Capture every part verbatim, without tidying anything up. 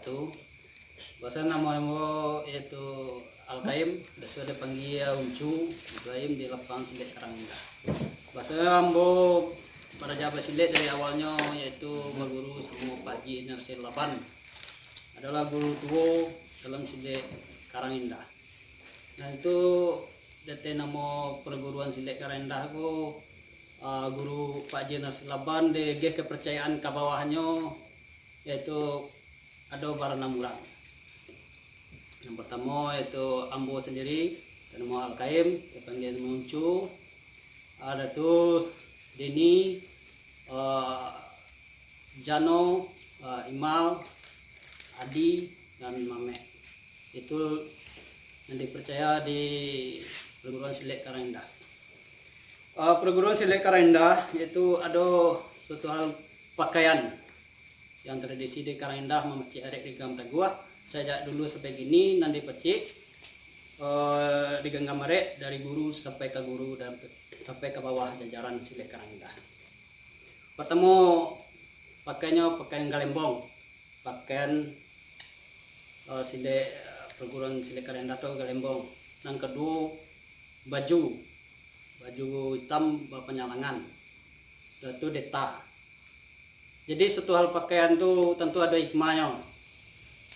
Baso namo ambo yaitu Alkaim, biaso dipanggia Uncu, Ibrahim di Lapang Silek Karang Indah. Baso ambo baraja basilek dari awalnyo, yaitu baguru samo Pak Haji Narsir Laban. Adolah guru tuo dalam silek Karang Indah. Nah, itu dek namo perguruan silek Karang Indah ko, ah, guru Pak Haji Narsir Laban diagiah kepercayaan ka bawahnyo, yaitu ado baranam urang. Yang pertamo yaitu ambo sandiri, namo Alkaim, dipanggia namo Uncu, ada tu Deni, eh, Jano, eh, Imal, Adi, dan Mamek. Itu yang dipercaya di perguruan silek Karang Indah. Eh, perguruan silek Karang Indah itu ado suatu hal pakaian yang tradisi di Karang Indah, mamacik arek diganggam taguah. Sajak dulu sampai kini nan dipacik, eh, diganggam arek dari guru sampai ka guru dan sampai ka bawah jajaran silek Karang Indah. Pertamo, pakaiannyo pakaian galembong, pakaian, eh, silek, eh, perguruan silek Karang Indah tu galembong. Nan kaduo, baju, baju itam bapanjang langan. Sudah tu deta. Jadi, suatu hal pakaian tu tantu ado hikmahnyo.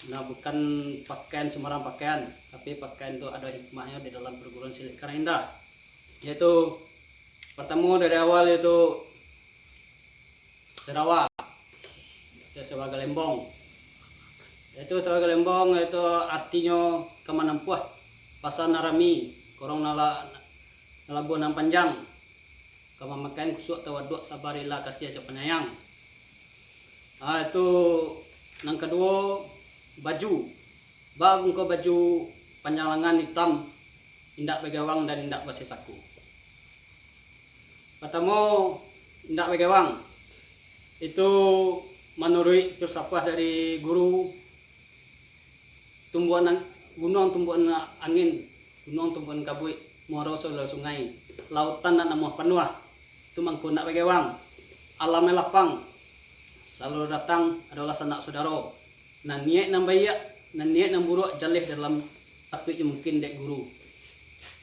Nah, bukan pakaian sembarang pakaian, tapi pakaian tu ado hikmahnyo di dalam perguruan silek Karang Indah. Yaitu, pertamo dari awal yaitu sarawa, yaitu sarawa galembong. Yaitu sarawa galembong, yaitu artinyo ka manampuah pasar nan rami, korong nan la-, nan labuah nan panjang, ka mamakai kusuak tawaduak, saba, rila, kasiah, jo panyayang. Ah, itu nan kaduo, baju. Ba mangko baju panjang langan itam, indak bagawang dan indak basisaku. Patamo, indak bagawang. Itu manuruik filsafah dari guru, tumbuakan ang-, gunuang tumbuakan angin, gunuang tumbuakan kabuik, muaro salua sungai, lautan nan namuah panuah, tu mangko ndak bagawang. Alam nan lapang, salua datang adolah sanak sudaro. Nan niaik nan baiak, nan niaik nan buruak jaleh dalam satuik jo mungkin dek guru.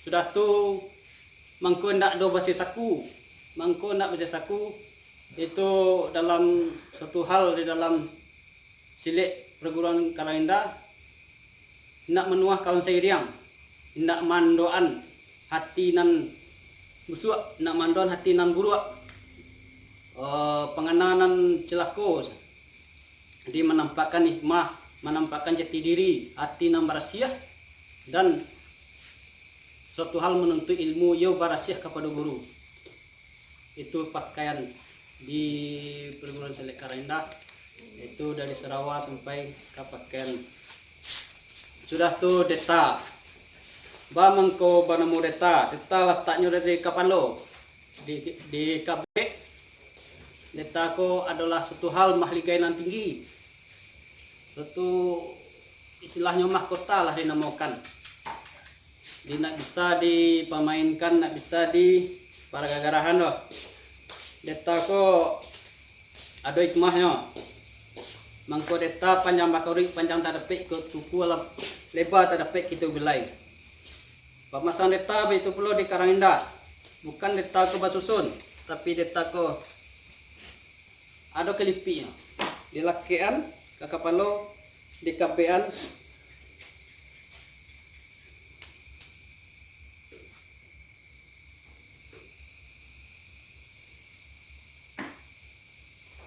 Sudah tu, mangko ndak do basisaku, mangko ndak basisaku, itu dalam satu hal di dalam silek perguruan Karang Indah, indak manuah kawan sairiang, indak mandoan hati nan busuak, indak mandoan hati nan buruak, eh, pangana nan cilako. Jadi, manampakkan hikmah, manampakkan jati diri, hati nan barasiah, dan suatu hal manuntuik ilmu, iyo barasiah kapado guru. Itu pakaian di perguruan silek Karang Indah, yaitu dari sarawa sampai ka pakaian. Sudah tu deta. Ba mangko banamo deta. Deta lataknyo dari kapalo. Di, di kabek, deta ko adolah suatu hal mahligai nan tinggi. Suatu, istilahnyo, mahkota lah dinamokan. Jadi, ndak bisa dipamainkan, ndak bisa diparagagarahan doh. Deta ko ado hikmahnyo. Mangko deta panjang bakaruik, panjang tadapek kito ukua, leba tadapek kito bilai. Pamasang deta baitu pulo di Karang Indah. Bukan deta ko basusun, tapi deta ko ado kalipiknyo. Dilakekan ka kapalo, dikabekan.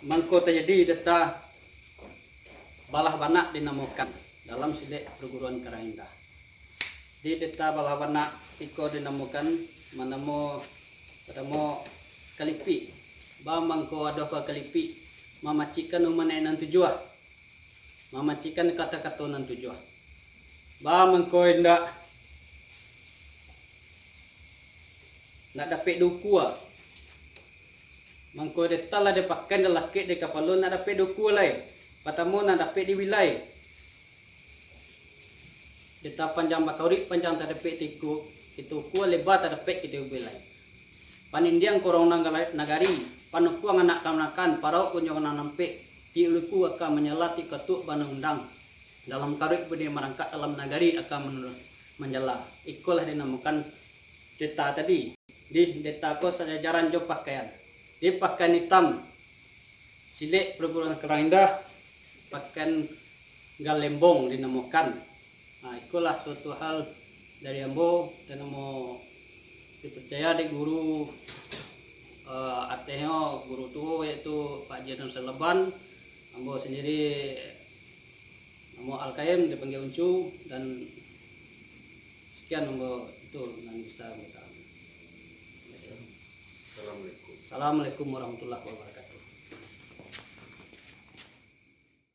Mangko tajadi deta balah banak dinamokan dalam silek perguruan Karang Indah. Di deta balah banak iko dinamokan manamo, patamo, kalipik. Ba mangko ado ka kalipik, mamacikkan umanaik nan tujuah, mamacikkan kato-kato nan tujuah. Ba mangko indak, ndak dapek diukua. Mangko deta lah dipakai, dilakek di kapalo, ndak dapek diukua lai. Patamo, ndak dapek dibilai. Deta panjang bakaruik, panjang tadapek tiku, kito ukua, leba tadapek kito bilai. Panindiang korong nan gala-, nagari, panukuang anak kamanakan, parauak gunjuang nan nampek, di uliku aka manyala, di katuak bana undang. Dalam karuik bunyi marangkak, dalam nagari akan manurun manjala. Ikolah dinamokan deta tadi. Di deta ko sajajaran jo pakaian. Di pakaian itam, silek perguruan Karang Indah, pakaian galembong dinamokan. Nah, ikolah suatu hal dari ambo, dan ambo dipercaya dek guru, eh, atehnyo guru tuo, yaitu Pak Haji Adnan Salaban. Ambo sendiri namo Al-Kaim, dipanggia Uncu, dan sekian ambo itu nan bisa ambo tahu. Terima kasih. Assalamualaikum. Assalamualaikum warahmatullahi wabarakatuh.